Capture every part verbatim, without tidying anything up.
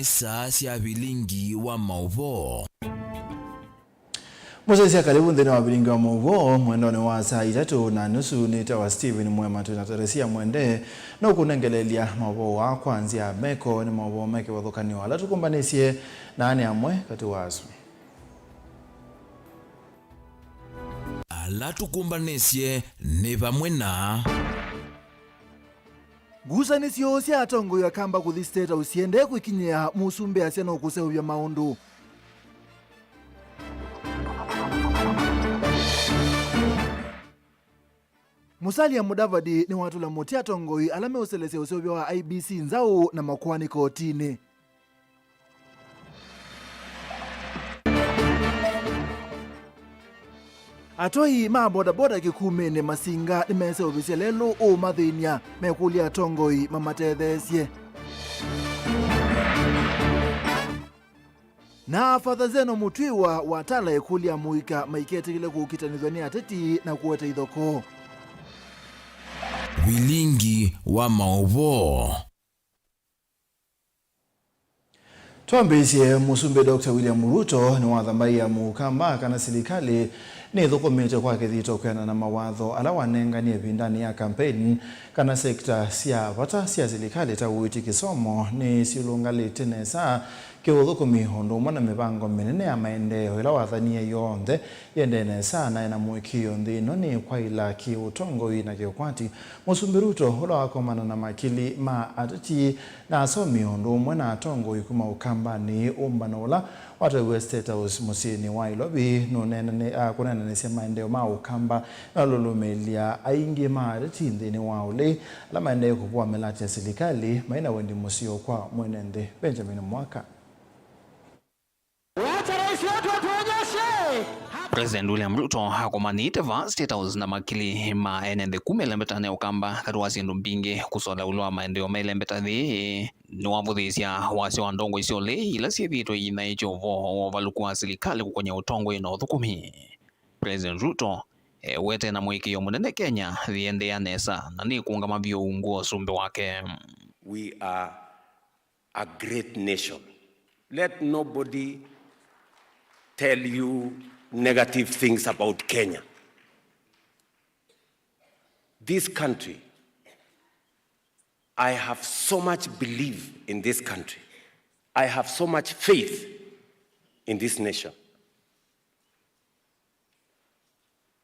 Saa sya vilingi wa maũvoo. Mũsyaĩĩsya, karibu nthĩnĩ wa vilingi wa maũvoo mwendonĩ wa saa itatũ na nusu. Nĩtawa Stephen Mwema, twĩna Teresia Mwende nũkũnengeleelya maũvoo aa kwa nzĩa ya meko. Nĩ maũvoo me kĩvathũkany'o ala tũkũmbanĩsye, na nĩ amwe katĩ wa asu. Ala tũkũmbanĩsye nĩ vamwe na. Ngusanĩsyo sya atongoi akamba kũthi State House siendee kwĩkinyĩa, mũsumbĩ asya no kũseũvya maũndũ. Musalia Mudavadi nĩwatũla mũtĩ atongoi ala meũselesya ũseũvyo wa I E B C nzaũ na makoani kotinĩ. Atwai ma bodaboda Kĩkumĩnĩ Masinga nĩmeseũvĩsye lelũ ũũmathĩny'a, mekũlya atongoi mamatetheesye. Na Father Zeno Mũtwĩwa wa Tala ĩkũlya mũika maiketĩkĩle kũkitanĩthw'a nĩ ateti na kũete ithokoo. Vilingi wa maũvoo. Twambĩĩsye, Mũsumbĩ Doctor William Ruto nĩwathamaie Amũkamba kana silikalĩ nĩthũkũmĩte kwa kĩthito kwĩanana na mawatho ala wanenganie ĩvindanĩ ya kampeini, kana sekta sya vata sya silikalĩ ta ũiiti, kĩsomo nĩsyĩlũngalĩte nesa kĩũthũkũmi, ũndũ ũmwe na mĩvango mĩnene ya maendeeo ĩla wathanie yonthe yĩendee nesa na ĩna mũĩkĩĩo nthĩ ĩno nĩĩkwaĩla kĩũtongoi na kĩũkwati. Mũsumbĩ Ruto, ũla wakomana na makili ma ateti na asomi, ũndũ ũmwe na atongoi kuma Ũkambanĩ, ũmbano ũla watwaiwe State House mũsyĩnĩ wa Nairobi, nũneenanĩ-, a, kũneenanĩsya maendeeo ma Ũkamba na ũlũlũmĩĩlya aingĩ ma ateti nthĩnĩ wa ũlei ala maendee kũvũa mĩlatĩ ya silikalĩ mai na wendi mũseo kwa mwene nthĩ. Benjamin Mwaka. President William Ruto akomanĩte vaa State House na makili ma ene nthĩ kuma ĩlembetanĩ ya Ũkamba. Katĩ wa syĩndũ mbingĩ, kũsola ĩũlũ wa maendeeo ma ĩlembeta yĩĩ nĩwavũthĩĩsya wasya wa ndongoi sya ũlei ila syĩthĩĩtwe iinaĩtye ũvoo wa ũvalũku wa silikalĩ kũkony'a ũtongoi na ũthũkũmi. President Ruto ewete na mũĩkĩĩo mũnene Kenya yĩendeea nesa na nĩkũũngama vyũ ungu wa ũsumbĩ wake. We are a great nation. Let nobody tell you negative things about Kenya. This country, I have so much belief in this country. I have so much faith in this nation.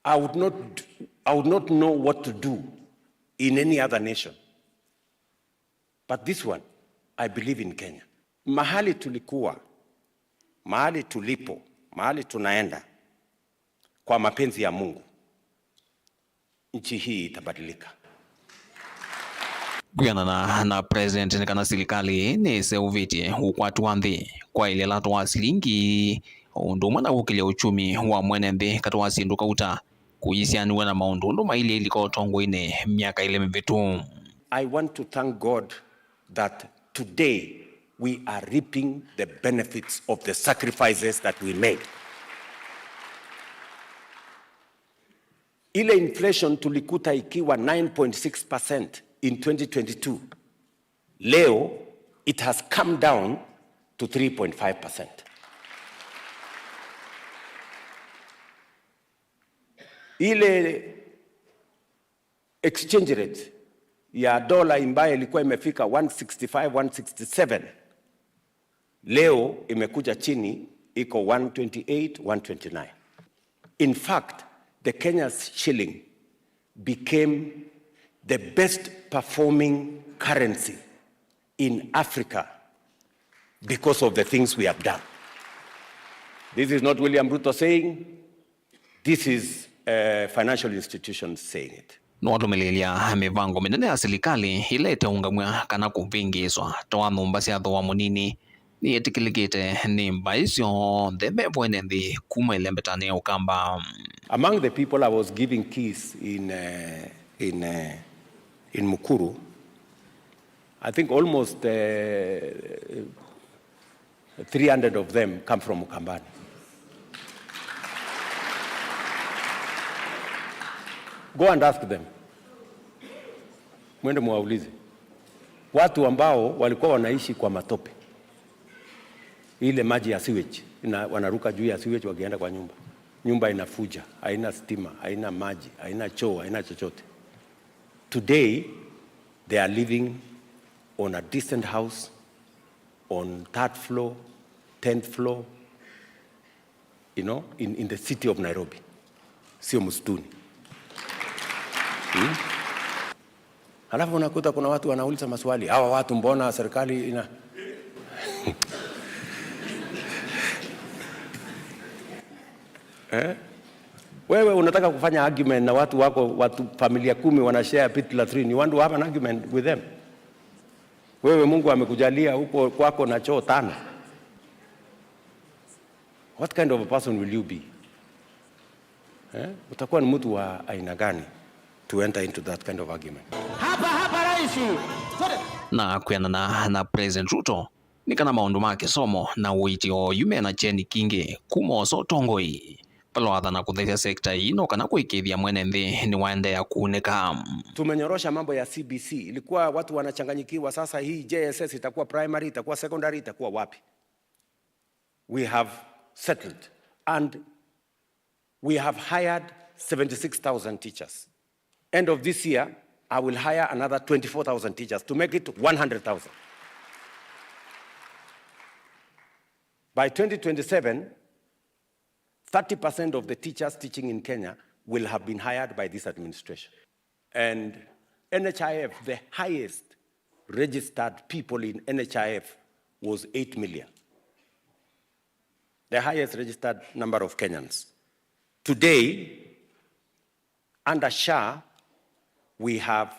I would not, I would not know what to do in any other nation. But this one, I believe in Kenya. Mahali tulikuwa, mahali tulipo, mahali tunaenda, kwa mapenzi ya Mungu, nchi hii itabadilika. Kwĩanana na president, nĩ kana silikalĩ nĩseũvĩtye ũkwati wa nthĩ, kwaĩlya lato wa silingi, ũndũ ũmwe na kũkĩlya uchumi wa mwene nthĩ, katĩ wa syĩndũ kauta kũisyaanĩw'a na maũndũ ũndũ mailyĩ ilika ũtongoinĩ myaka ĩlĩ mĩvĩtu. I want to thank God that today we are reaping the benefits of the sacrifices that we made. Ile inflation tulikuta ikiwa nine point six percent in twenty twenty-two, leo it has come down to three point five percent. Ile exchange rate ya dola ambayo ilikuwa imefika one sixty-five, one sixty-seven, leo imekuja chini, iko one twenty-eight, one twenty-nine. In fact, the Kenya's shilling became the best performing currency in Africa because of the things we have done. This is not William Ruto saying, this is, uh, financial institutions saying it. Nĩwatũmĩlĩĩlya mĩvango mĩnene ya silikalĩ ĩla ĩteũngamw'a kana kũvĩngĩĩswa, ta wa nyũmba sya thooa mũnini, nĩyĩtĩkĩlĩkĩte nĩ mbaĩ syonthe me vo ene nthĩ kuma ĩlembetanĩ ya Ũkamba. Among the people I was giving keys in, uh, in, uh, in Mukuru, I think almost, uh, three hundred of them come from Ukambani. Go and ask them. Mwende mwaulize. Watu ambao walikuwa wanaishi kwa matope. Ile maji ya sewage, ina-, wanaruka juu ya sewage wakienda kwa nyumba. Nyumba inafuja, haina stima, haina maji, haina choo, haina chochote. Today, they are living on a decent house, on third floor, tenth floor, you know, in, in the city of Nairobi. Sio msituni. Hmm? Halafu unakuta kuna watu wanauliza maswali, "Hawa watu mbona serikali ina-" Eh? Wewe unataka kufanya argument na watu wako, watu, familia kumi wana share pit latrine. You want to have an argument with them? Wewe Mungu amekujalia huko kwako na choo tano. What kind of a person will you be? Eh? Utakuwa ni mtu wa aina gani to enter into that kind of argument? Hapa, hapa, rais. Na kwĩanana na President Ruto, nĩ kana maũndũ ma kĩsomo na ũiiti o oyu mena kyeni kingĩ kuma osa ũtongoi, vala wathana kũthesya sekta ii no kana kũĩkĩĩthya mwene nthĩ nĩwaendeea kuunĩka. Tumenyorosha mambo ya C B C. Ilikuwa watu wanachanganyikiwa, sasa hii J S S itakuwa primary, itakuwa secondary, itakuwa wapi? We have settled and we have hired seventy-six thousand teachers. End of this year, I will hire another twenty-four thousand teachers to make it one hundred thousand. By twenty twenty-seven, thirty percent of the teachers teaching in Kenya will have been hired by this administration. And N H I F, the highest registered people in N H I F was eight million. The highest registered number of Kenyans. Today, under SHA, we have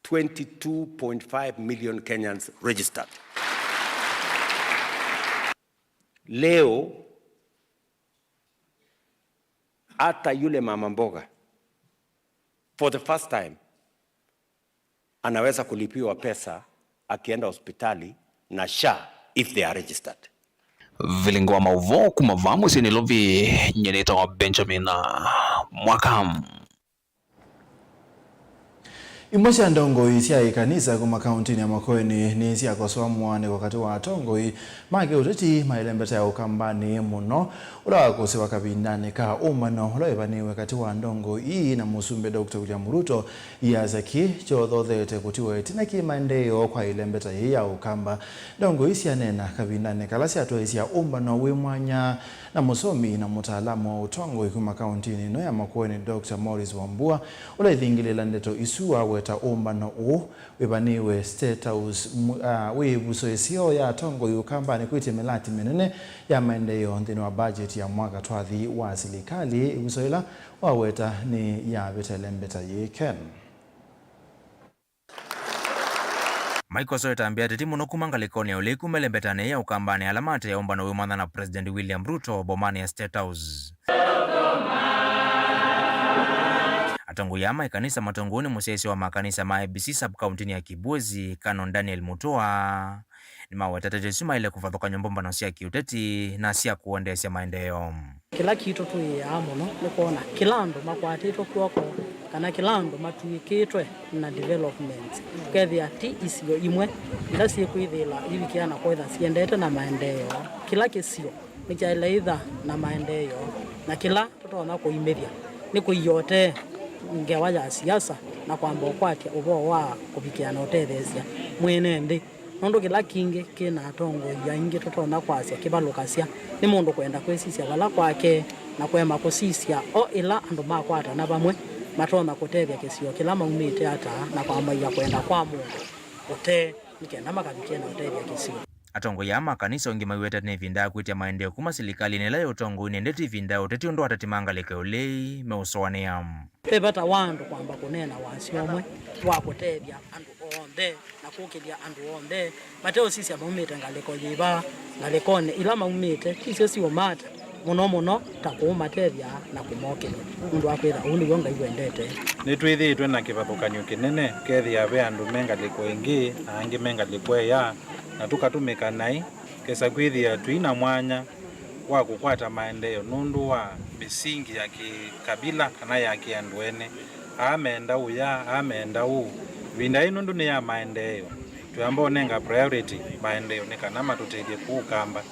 twenty-two point five million Kenyans registered. Leo, hata yule mama mboga, for the first time, anaweza kulipiwa pesa akienda hospitali na SHA if they are registered. Vilingi wa maũvoo kuma vaa mũsyĩ Nairobi, nyie nĩtawa Benjamin Mwaka. Imwe sya ndongoi sya ĩkanisa kuma kauntinĩ ya Makueni nĩsyakosoa mũaanĩko katĩ wa atongoi ma kĩũteti ma ĩlembeta ya Ũkambanĩ mũno, ũla wakũsĩwa kavindanĩ ka ũmbano ũla wĩvanĩwe katĩ wa ndongoi ii na Mũsumbĩ Doctor William Ruto, iasya kĩĩ kyothothete kũtiwa ĩtina kĩ maendeeo kwa ĩlembeta yĩĩ ya Ũkamba. Ndongoi ii syaneena kavindanĩ kala syatwaĩsya ũmbano wĩ mwanya na mũsomi na mũtaalamu wa ũtongoi kuma kauntinĩ ĩno ya Makueni, Doctor Morris Wambua, ũla ĩthingĩlĩĩla ndeto isu, waweta ũmbano ũũ wĩvanĩwe State House, mu-, ah, wĩ ĩvuso ĩseo ya atongoi Ũkambanĩ kwĩtya mĩlati mĩnene ya maendeeo nthĩnĩ wa budget ya mwaka twathi wa silikalĩ, ĩvuso ĩla waweta nĩ yavĩta ĩlembeta yĩĩ. Ken. Maikosoa ĩtambya ateti mũno kuma ngalĩkonĩ ya ũlei kuma ĩlembetanĩ ya Ũkambanĩ ala matee ũmbano wĩ mwanya na President William Ruto bomanĩ ya State House. Atongoi aa ma ĩkanisa matongoew'e nĩ mũsyaĩĩsya wa makanisa ma A B C sub-county-nĩ ya Kibwezi, Canon Daniel Mutua, nĩmawetete ateti asu maĩle kũvathũkany'a mbũmbano sya kĩũteti na sya kũendeesya maendeeo. Kĩla kitũ tũĩaa mũno nĩ kwona kĩla andũ makwatĩtwe kw'oko kana kĩla andũ matuĩkĩtwe na developments. Ũkethĩa ti isio imwe ila syĩkwĩthĩĩla ivikĩa na kwĩtha siendete na maendeeo. Kĩla kĩsio nĩkyaĩle itha na maendeeo, na kĩla tũtonya kũimĩthya nĩ kũia ũtee ngewa ya siasa na kwamba ũkwatya ũvoo wa kũvikĩa na ũtetheesya mwene nthĩ. Nũndũ kĩla kingĩ kĩ na atongoi aingĩ tũtonya kwasya kĩvalũkasya nĩ mũndũ kwenda kwĩsisya vala kwake na kũema kũsisya o ĩla andũ makwatana vamwe matonya kũtethya kĩsio kĩla maumĩte ata na kwambaĩa kwenda kwa mũndũ ũtee nĩ kenda makavikĩa na ũtethya kĩsio. Atongoi aa ma kanisa ũngĩ maiweta nĩ ĩvinda ya kwĩtya maendeeo kuma silikalĩnĩ ĩla yĩ ũtongoinĩ, ĩndĩ ti ĩvinda ya ũteti ũndũ ateti ma ngalĩko ya ũlei meũsũanĩa. Ve vata wa andũ kwamba kũneena wasya ũmwe wa kũtethya andũ onthe na kũkĩlya andũ onthe, mateũsisya maumĩte ngalĩko yĩva, ngalĩkonĩ ila maumĩte, ti syo siũmata mũno mũno ta kũũmatethya na kũmokĩlya, nũndũ wa kwĩtha ũu nĩw'o Ngai wendete. Nĩtwĩthĩĩtwe na kĩvathũkany'o kĩnene kethĩa ve andũ me ngalĩko ĩngĩ na angĩ me ngalĩko ĩya, na tũkatũmĩka naĩ, kesa kwĩthĩa tũi na mwanya wa kũkwata maendeeo nũndũ wa mĩsingi ya kĩkabila kana ya kĩandũ ene. Aa meenda ũya, aa meenda ũũ. Ĩvinda yĩĩ nũndũ nĩ ya maendeeo, twĩamba ũnenga priority maendeeo nĩ kana matũtethye kũũ Ũkamba.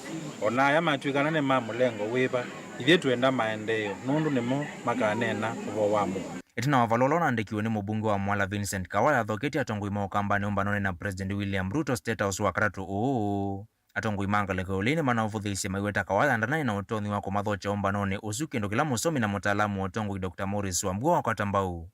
O na aya matw'ĩkana nĩ ma mũlengo wĩva, ithyĩ twenda maendeeo, nũndũ nĩmo makaneena ũvoo wa mũuo. Ĩtina wa valũa ũla ũnaandĩkiwe nĩ mũmbunge wa Mwala Vincent Kawaya, athoketye atongoi ma Ũkambanĩ ũmbanonĩ na President William Ruto State House Wakatatũ ũũ. Atongoi ma ngalĩko ĩũlũ nĩmanaũvũthĩĩsye maiweta Kawaya ndanaĩ na ũtonyi wa kũmathokya ũmbanonĩ ũsu, kĩndũ kĩla mũsomi na mũtaalamu wa ũtongoi Doctor Maurice Wambua wakwata mbau.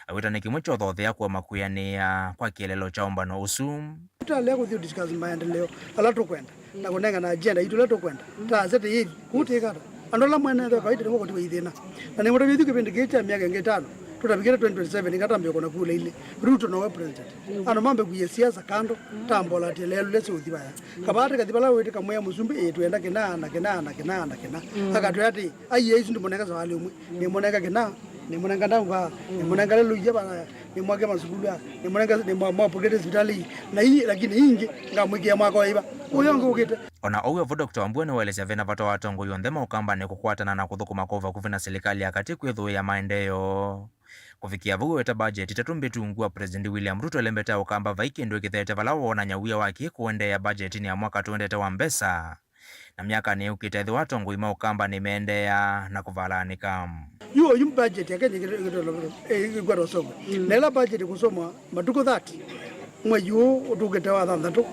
Aweta nĩ kĩmwe kya ũthothea kũema kwĩanĩĩa kwa kĩeleelo kya ũmbano ũsu. Tũtalea kũthi discuss maendeleo ala tũkwenda na kũnengana agenda itũ ila tũkwenda. Ta asete yĩthi, kũu tĩkata. Andũ ala mwene nthĩ wa kawaida nĩmo kũtiwa ithĩna. Na nĩmũtavya ithu kĩvĩndĩ kĩĩ kya myaka ĩngĩ ĩtano, tũtavikĩte twenty twenty-seven, ĩkatambĩa kũna kula ilĩ. Ruto nowe president. Andũ mambe kuia siasa kando, tambola ati lelule seuthi vaya. Kavaa tĩkathi vala wĩtĩka mwĩa mũsumbĩ, ĩĩ twenda kĩna, na kĩna, na kĩna, na kĩna. Akatwĩa atĩ, aiye isu ndĩmũnenga sawali ũmwe, nĩmũnenga kĩna, nĩmũnenga ndauva, nĩmũnenga lelũia vaya, nĩmwake masukulu aa, nĩmũnenga, nĩmwapũkĩte sivitalĩ ii, na ii, lakini ingĩ, ngamwĩkĩa mwaka wa iva. Ũyũ ũngĩ ũkĩte. Ona ũu vo, Doctor Wambua nĩwaelesya vena vata wa atongoi onthe ma Ũkambanĩ kũkwatana na kũthũkũma kwa vakuvĩ na silikalĩ ya katĩ kwĩthũĩa maendeeo. Kũvikĩa vau, eweta budget itatũ mbĩtu ungu wa President William Ruto ĩlembete Ũkamba vai kĩndũ ĩkĩthete vala wonany'a wia wa kĩĩ kũendeea budgetinĩ ya mwaka tũendete wa mbesa. Na myakanĩ yũkĩte, ethĩwa atongoi ma Ũkamba nĩmeendeea na kũvalaanĩka. Yu oyu budget ya Kenya ĩkwetwa soma. Na ĩla budget ĩkũsomwa matukũ thirty, mwei ũũ ũtũkĩte wa thanthatũ,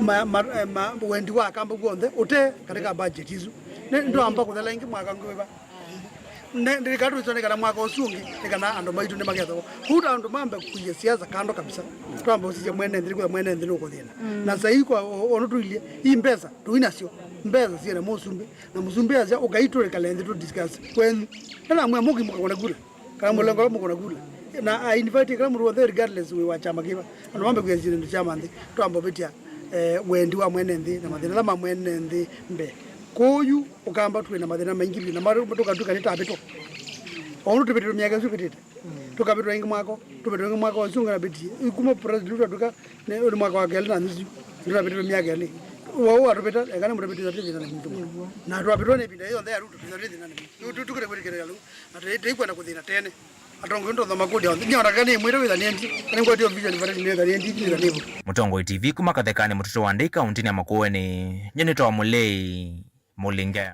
ma, ma, ma, wendi wa Akamba w'onthe ũte katika budget isu. Nĩ, ndwamba kũthela ĩngĩ mwaka ngwĩva. Ne, ndĩlika twĩsone kana mwaka ũsu ũngĩ, nĩ kana andũ maitũ nĩmakethwa. Kũu ta andũ mambe kũia siasa kando kabisa. Twamba ũsisya mwene nthĩ, kwĩ mwene nthĩ nũkũthĩna. Na sahi kwa o-, ono tũilyĩ, ii mbesa, tũi nasyo. Mbesa syĩna mũsumbĩ. Na mũsumbĩ asya, ũkai tũikale nthĩ tũ discuss kwenyu. Namwĩa mũkimũka kũna kula. Kana mũlengo ũla mũkũna kula. Na a invite kila mũndũ wothe regardless wĩ wa kyama kĩva. Andũ mambe kũia syĩndũ sya manthĩ. Twamba ũvĩtya, eh, wendi wa mwene nthĩ na mathĩna ala ma mwene nthĩ mbee. Kwoou Ũkamba twĩ na mathĩna maingĩ vyũ, na ma-, tũkatw'ĩka nĩtavĩtwa. O ũndũ tũvĩtĩtwe myaka ĩsu ĩvĩtĩte. Tũkavĩtwa ĩngĩ mwaka, tũvĩtwa ĩngĩ mwaka ũsu ũngĩ navĩtie. Kuma President Ruto atw'ĩka, nĩ, nĩ mwaka wa kelĩ na nusu, nĩtũnavĩtĩtwe myaka ĩlĩ. Ũu watũvĩta, eka nĩmũtavĩtĩtwe twĩ thĩna na mĩtũmwa. Na twavĩtwa nĩ ĩvinda yĩyonthe ya Ruto, twĩthwa twĩ thĩna na mĩtũmwa. Tũ-, tũ-, tũkĩte kwĩtĩkĩlĩka lĩu, na tũi-, tũikwenda kũthĩna tene. Atongoi ndothoma kũlya onthe. Nĩ ona kana nĩ mwĩre wĩthanĩe ndi, kana ngwatio vision vata nĩ wĩthanĩe ndi, ndi wĩthanĩe. Mũtongoi T V kuma Kathekani, mũtitũ wa Ndei, kauntinĩ ya Makueni. Nyie nĩtawa Mũlei Mũlinge.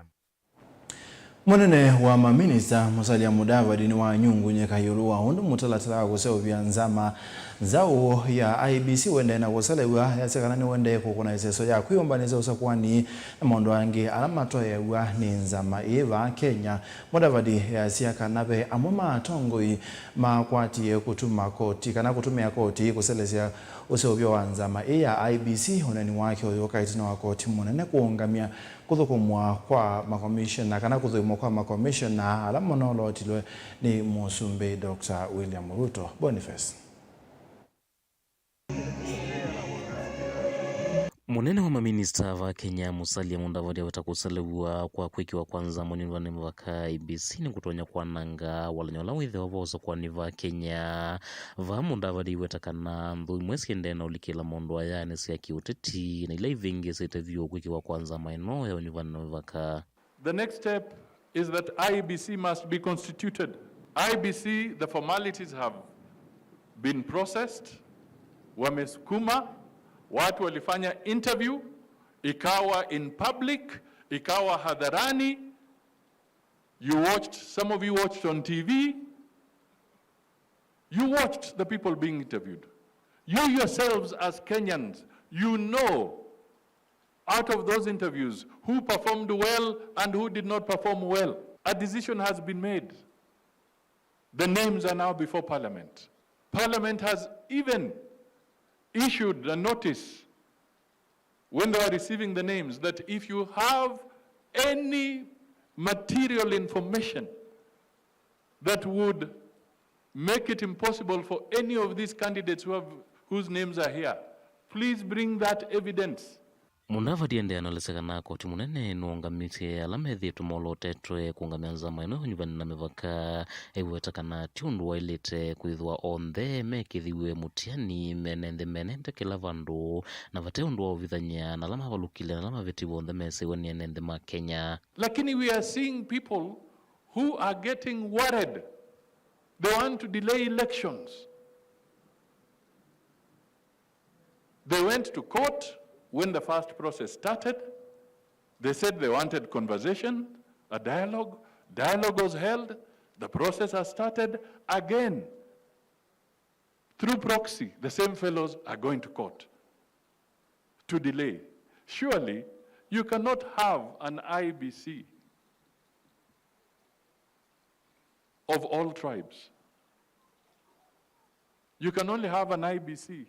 Mũnene wa maminista Musalia Mudavadi nĩwanyungunyĩka ĩũlũ wa ũndũ mũtalatala wa kũseũvya nzama nzaũ ya I E B C ũendee na kũselew'a, yasya kana nĩũendee kũkũna ĩseso ya kwĩyũmbanĩsya ũsakũani na maũndũ angĩ ala matoeaw'a nĩ nzama ĩĩ vaa Kenya. Mudavadi easya kana ve amwe ma atongoi makwatie kũtuma koti kana kũtũmĩa koti kũselesya ũseũvyo wa nzama ĩĩ ya I E B C, ũneeni wake ũyũka ĩtina wa koti mũnene kũũngamya kũthũkũmwa kwa makomishona kana kũthũimwa kwa makomishona ala monolotilwe nĩ Mũsumbĩ Doctor William Ruto. Boniface. Mũnene wa maminista va Kenya, Musalia Mudavadi, aweta kũselew'a kwa kwĩkĩwa kwa nzama ũnyuvani mavaka I E B C nĩkũtonya kwananga walany'o ũla wĩthĩawa va ũsakũani va Kenya. Vaa Mudavadi aiweta kana nthũ imwe syĩendee na ũlikĩla maũndũ aya nĩ sya kĩũteti, na ila ivĩngĩsĩte vyũ kwĩkĩwa kwa nzama ĩno ya ũnyuvani na mĩvaka. The next step is that I E B C must be constituted. I E B C, the formalities have been processed, wamesukuma, watu walifanya interview, ikawa in public, ikawa hadharani. You watched, some of you watched on T V. You watched the people being interviewed. You yourselves as Kenyans, you know out of those interviews who performed well and who did not perform well. A decision has been made. The names are now before Parliament. Parliament has even issued a notice when they were receiving the names that if you have any material information that would make it impossible for any of these candidates who have, whose names are here, please bring that evidence. Mudavadi endeea na ũelesya kana koti mũnene nũũngamĩtye ala methĩĩtwe molotetwe kũũngamya nzama ĩno ya ũnyuvani na mĩvaka. Aiweta kana ti ũndũ waĩlĩte kwĩthĩwa onthe mekĩthiw'e mũtiani mene nthĩ menete kĩla vandũ, na vate ũndũ wa ũvithany'a, na ala mavalũkile na ala mavĩtĩwe onthe mesĩwe nĩ ene nthĩ ma Kenya. Lakini we are seeing people who are getting worried. They want to delay elections. They went to court when the first process started. They said they wanted conversation, a dialogue. Dialogue was held. The process has started again. Through proxy, the same fellows are going to court to delay. Surely, you cannot have an I B C of all tribes. You can only have an I B C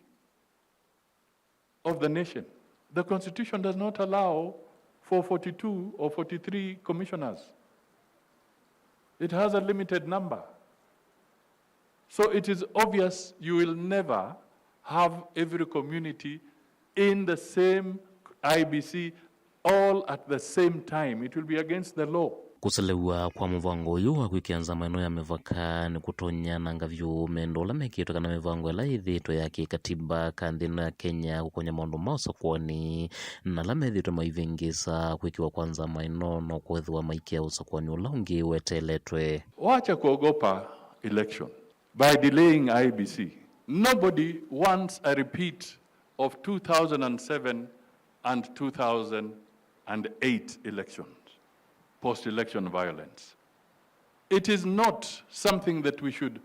of the nation. The constitution does not allow for forty-two or forty-three commissioners. It has a limited number. So it is obvious you will never have every community in the same I B C all at the same time. It will be against the law. Kũselew'a kwa mũvango ũyũ wa kwĩkĩa nzama ĩno ya mĩvaka nĩ kũtonya nanga vyũ mendo ũla mekĩtwe kana mĩvango ĩla yĩthĩĩtwe ya kĩkatiba ka nthĩ ĩno ya Kenya kũkonya maũndũ ma ũsakũani na ala methĩĩtwe maivĩngĩĩsa kwĩkĩwa kwa nzama ĩno no kwĩthĩwa maikĩa ũsakũani ũla ũngĩ weteeletwe. Wacha kuogopa election by delaying I B C. Nobody wants a repeat of two thousand and seven and two thousand and eight elections, post-election violence. It is not something that we should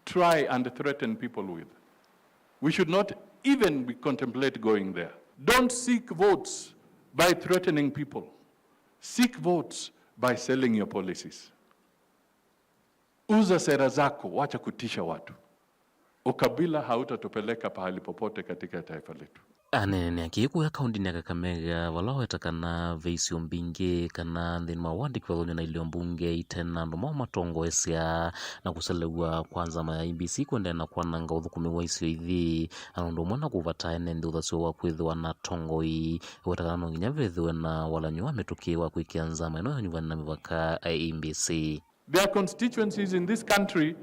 try and threaten people with. We should not even be contemplate going there. Don't seek votes by threatening people. Seek votes by selling your policies. Uza sera zako, wacha kutisha watu. Ukabila hautatupeleka pahali popote katika taifa letu. Aneenea kĩĩ kũya kaũndĩnĩ ya Kakamega, vala waweta kana ve isio mbingĩ kana nthĩnĩ wa wandĩki wa thũnyũ na ilio mbunge ite na andũ moo matongoesya na kũselew'a kwa nzama ya I B C kũendeea na kwananga ũthũkũmi wa isio ithi, na ũndũ ũmwe na kũvata ene nthĩ ũthasyo wa kwĩthĩwa na atongoi, waweta kana no nginya vethĩwe na walany'o wa mĩtũkĩ wa kwĩkĩa nzama ĩno ya ũnyuvani na mĩvaka, I E B C. There are constituencies in this country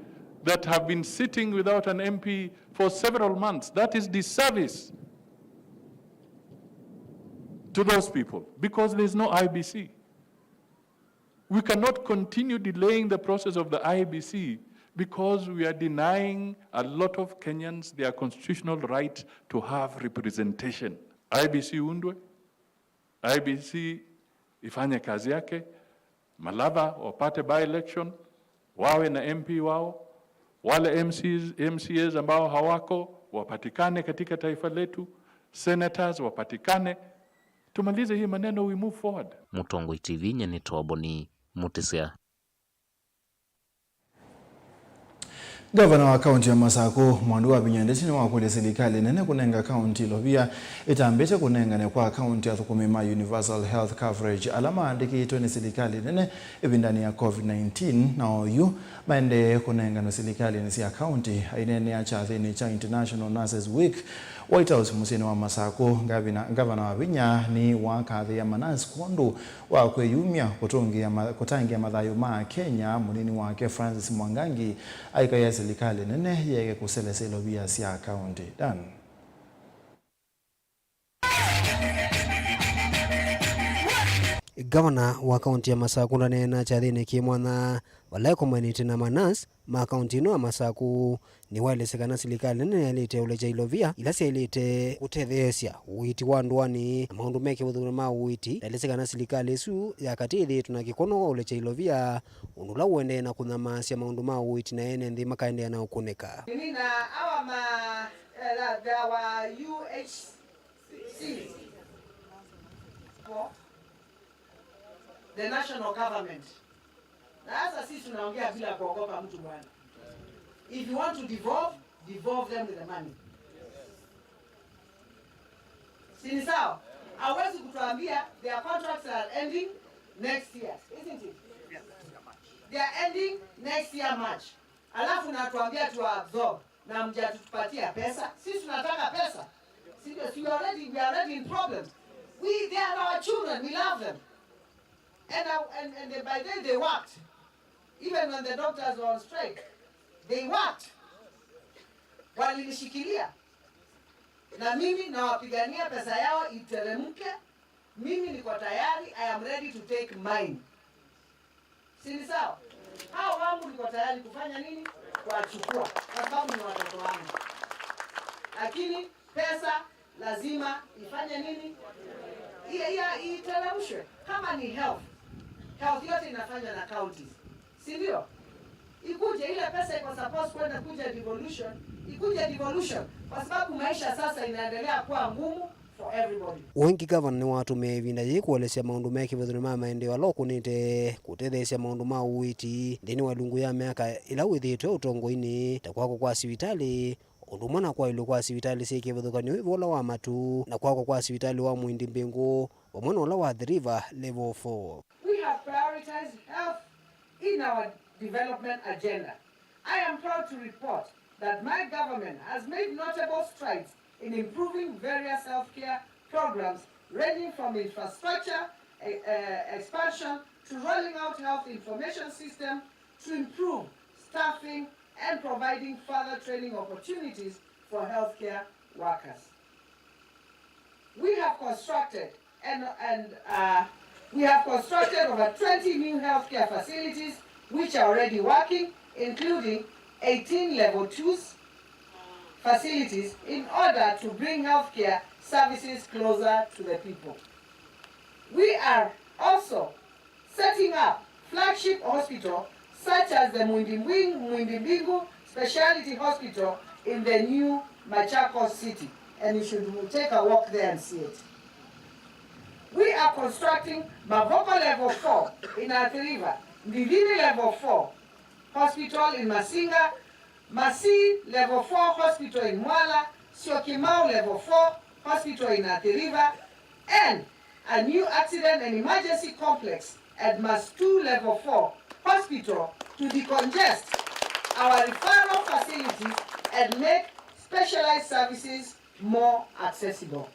that have been sitting without an M P for several months. That is disservice to those people because there is no I B C. We cannot continue delaying the process of the I B C because we are denying a lot of Kenyans their constitutional right to have representation. I B C undwe, I B C ifanye kazi yake, Malava wapate by-election, wawe na M P wao, wale M Cs, M C As ambao hawako wapatikane katika taifa letu, senators wapatikane, tumalize hii maneno, we move forward. Mũtongoi T V, nyie nĩ Toboni Mũtĩsya. Ngavana wa kaũntĩ ya Masakũ, Mwandu wa Vinya Ndeti, nĩwakũlya silikalĩ nene kũnenga kaũntĩ ilovia ĩtambĩte kũnengane kwa kaũntĩ athũkũmi ma Universal Health Coverage ala maandĩkĩtwe nĩ silikalĩ nene ĩvindanĩ ya COVID nineteen, na oyu maendee kũnenganwe silikalĩnĩ sya kaũntĩ. Aineenea kyathĩnĩ kya International Nurses Week, White House mũsyĩnĩ wa Masakũ, ngavina-, ngavana wa Vinya nĩwakathĩĩa manasi kwondũ wa kwĩyumya kũtũngĩa ma-, kũtangĩa mathayũ ma Akenya, mũnini wake Francis Mwangangi aikaĩa silikalĩ nene yĩeke kũselesya ilovia sya kaũntĩ. Dan. Ngavana wa kaũntĩ ya Masakũ ndaneena kyathĩnĩ kĩ mwanya vala ekomanĩte na manasi ma kaũntĩ ĩno ya Masakũ. Nĩwaelesya kana silikalĩ nene nĩyaĩlĩte ũlekya ilovia ila syaĩlĩte kũtetheesya ũiiti wa ndũanĩ na maũndũ me kĩvathũkany'o ma ũiiti. Ndaelesya kana silikalĩ ĩsu ya katĩ ĩthĩĩtwe na kĩkono wa ũlekya ilovia, ũndũ ũla ũendee na kũnyamaasya maũndũ ma ũiiti na ene nthĩ makaendeea na ũkũnĩka. Nina hawa ma, eh, la, the, our U H C, the national government. Na sasa sisi tunaongea bila kuogopa mtu bwana. If you want to devolve, devolve them with the money. Si ni sawa? Hawezi kutuambia their contracts are ending next year, isn't it? They are ending next year March. Alafu natuambia tu absorb na mjatupatia pesa. Sisi tunataka pesa. Si ndio? Si we already, we are already in problems. We, they are our children, we love them. And, I, and, and they, by then they worked. Even when the doctors were on strike, they worked. Walinishikilia. Na mimi nawapigania pesa yao iteremke. Mimi niko tayari, I am ready to take mine. Si ni sawa? Hao wangu niko tayari kufanya nini? Kuwachukua, kwa sababu ni watoto wangu. Lakini pesa lazima ifanye nini? Iya, iya, iteremshwe. Kama ni health, health yote inafanywa na counties, si ndio? Ikuje ile pesa iko supposed kwenda kuja devolution, ikuje devolution, kwa sababu maisha sasa inaendelea kuwa ngumu for everybody. Ũngĩ, ngavana nĩwatũmĩe ĩvinda yĩĩ kũelesya maũndũ me kĩvathũkany'o ma maendeeo ala ũkũnĩte kũtetheesya maũndũ ma ũiiti nthĩnĩ wa ilungu ya myaka ĩla wĩthĩĩtwe ũtongoinĩ, ta kwakwa kwa sivitalĩ, ũndũ ũmwe na kwaĩlw'a kwa sivitalĩ syĩ kĩvathũkany'o ĩvola wa matũ na kwakwa kwa sivitalĩ wa Mwindi Mbingũ, vamwe na ũla wa Athi River Level four. We have prioritized health in our development agenda. I am proud to report that my government has made notable strides in improving various healthcare programs, ranging from infrastructure, eh, eh, expansion to rolling out health information system to improve staffing and providing further training opportunities for healthcare workers. We have constructed and, and, uh, we have constructed over twenty new healthcare facilities which are already working, including eighteen level twos facilities, in order to bring healthcare services closer to the people. We are also setting up flagship hospital such as the Mwindi Mbing-, Mwindi Mbingu Speciality Hospital in the new Machakos City, and you should take a walk there and see it. We are constructing Mavoko Level four in Athi River, Ndithini Level four Hospital in Masinga, Masii Level four Hospital in Mwala, Syokimau Level four Hospital in Athi River, and a new accident and emergency complex at Mastu Level four Hospital to decongest our referral facilities and make specialized services more accessible.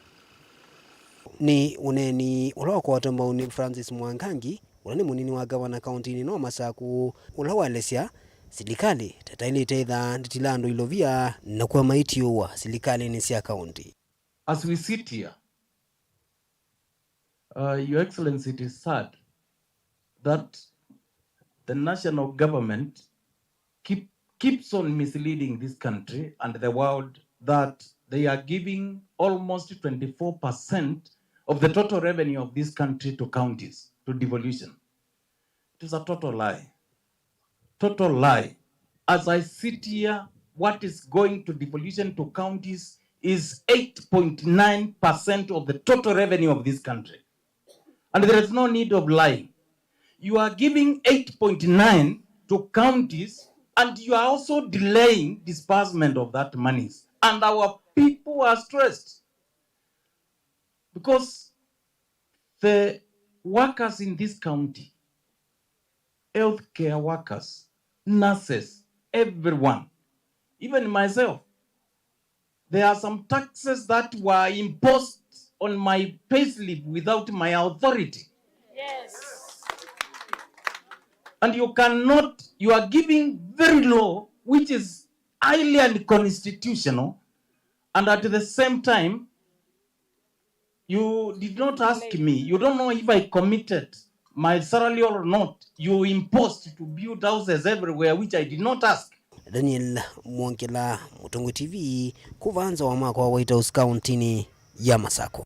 Nĩ ũneeni ũla wakwatwa mbau nĩ Francis Mwangangi, ũla nĩ mũnini wa ngavana kauntinĩ ĩno wa Masakũ, ũla waelesya silikalĩ ta ĩtaĩlĩte ĩthaa ndĩtila andũ ilovia na kũema itiũwa silikalĩnĩ sya kaunti. As we sit here, uh, Your Excellency, it is sad that the national government keep, keeps on misleading this country and the world that they are giving almost twenty-four percent of the total revenue of this country to counties, to devolution. It is a total lie. Total lie. As I sit here, what is going to devolution to counties is eight point nine percent of the total revenue of this country. And there is no need of lying. You are giving eight point nine to counties and you are also delaying disbursement of that monies. And our people are stressed because the workers in this county, healthcare workers, nurses, everyone, even myself, there are some taxes that were imposed on my payslip without my authority. Yes. And you cannot, you are giving very low, which is highly unconstitutional, and at the same time, you did not ask me. You don't know if I committed my salary or not. You imposed to build houses everywhere, which I did not ask. Daniel Mwongela, Mũtongoi T V, kuva nza wa mwako wa White House kauntinĩ ya Masakũ.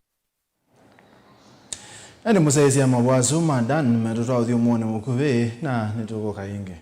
Ĩndĩ mũsyaĩĩsya mavwasu ma Dan metũtwa ũthyũmũonĩ mũkuvĩ na nĩtũkũka ĩngĩ.